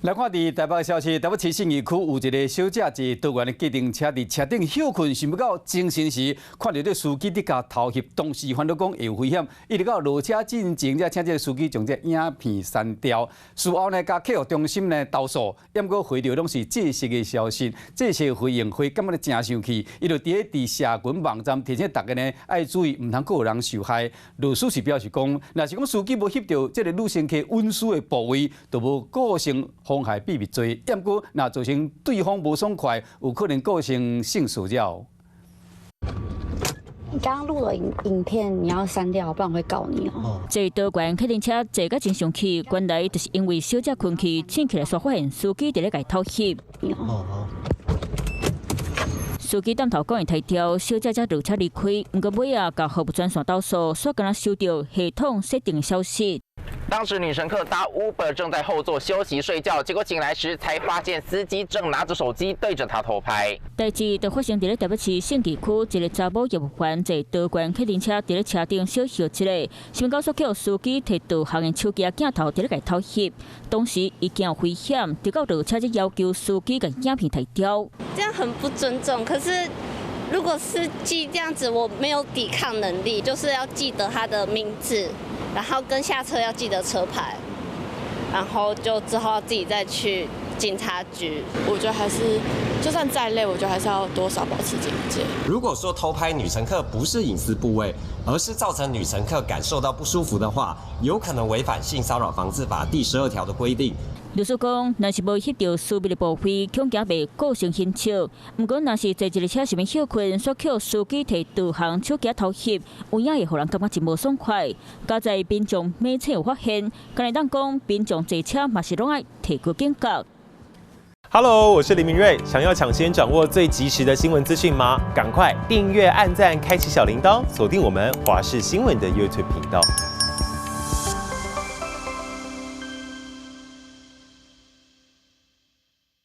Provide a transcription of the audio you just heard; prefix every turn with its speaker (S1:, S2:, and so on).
S1: 來看佇台北的消息，台北市信義區有一个小姐坐桃園的計程車，佇車頂歇睏，想欲到精神時，看著這司機佇共偷翕，當時煩惱講會有危險，一直到落車進前，才請這个司機將這影片刪掉。事後呢，共客服中心呢投訴，毋過回著攏是正式的消息，這些回應會感覺真生氣，伊就佇咧佇社群網站提醒大家呢，愛注意，毋通閣有人受害。律師是表示講，若是講司機無翕著這个女乘客隱私的部位，就無構成妨害秘密罪，毋過若造成對方無爽快，有可能構成性騷擾。
S2: 你剛剛錄的影片，你要刪掉，不然會告你哦。
S3: 坐桃園客運車坐甲真生氣，原來就是因為小姐睏去，醒起來煞發現司機佇咧共偷翕。司機當頭講會提掉，小姐才落車離開。毋過尾仔共服務專線投訴，煞敢若收著系統設定消息。
S4: 當時女乘客搭 Uber 正在後座休息睡覺，結果醒來時才發現司機正拿着手機對着她偷拍。
S3: 代誌就發生佇咧台北市信義區，一个查某業務員坐桃園客運車，佇咧車頂小歇一下，想欲到煞予司機提導航的手機鏡頭佇咧共偷翕。當時伊驚有危險，直到落車才要求司機共影片提掉。
S5: 這樣很不尊重，可是如果司機這樣子，我沒有抵抗能力，就是要記得他的名字。然後跟下車要記得車牌，然後就之後自己再去警察局。
S6: 我覺得還是，就算再累，我覺得還是要多少保持警戒。
S7: 如果說偷拍女乘客不是隱私部位，而是造成女乘客感受到不舒服的話，有可能違反性騷擾防治法第12條的規定。
S3: 律師講，若是無翕著私密的部位，恐驚袂構成刑責。毋過，若是坐一个車上面歇睏，煞予司機提導航手機偷翕，有影會予人感覺真無爽快。佳哉民眾馬車有發現，敢會當講民眾坐車嘛是攏愛提高警覺。
S8: Hello，我是林明瑞，想要搶先掌握最及時的新聞資訊嗎？趕快訂閱、按讚、開啟小鈴鐺，鎖定我們華視新聞的 YouTube 頻道。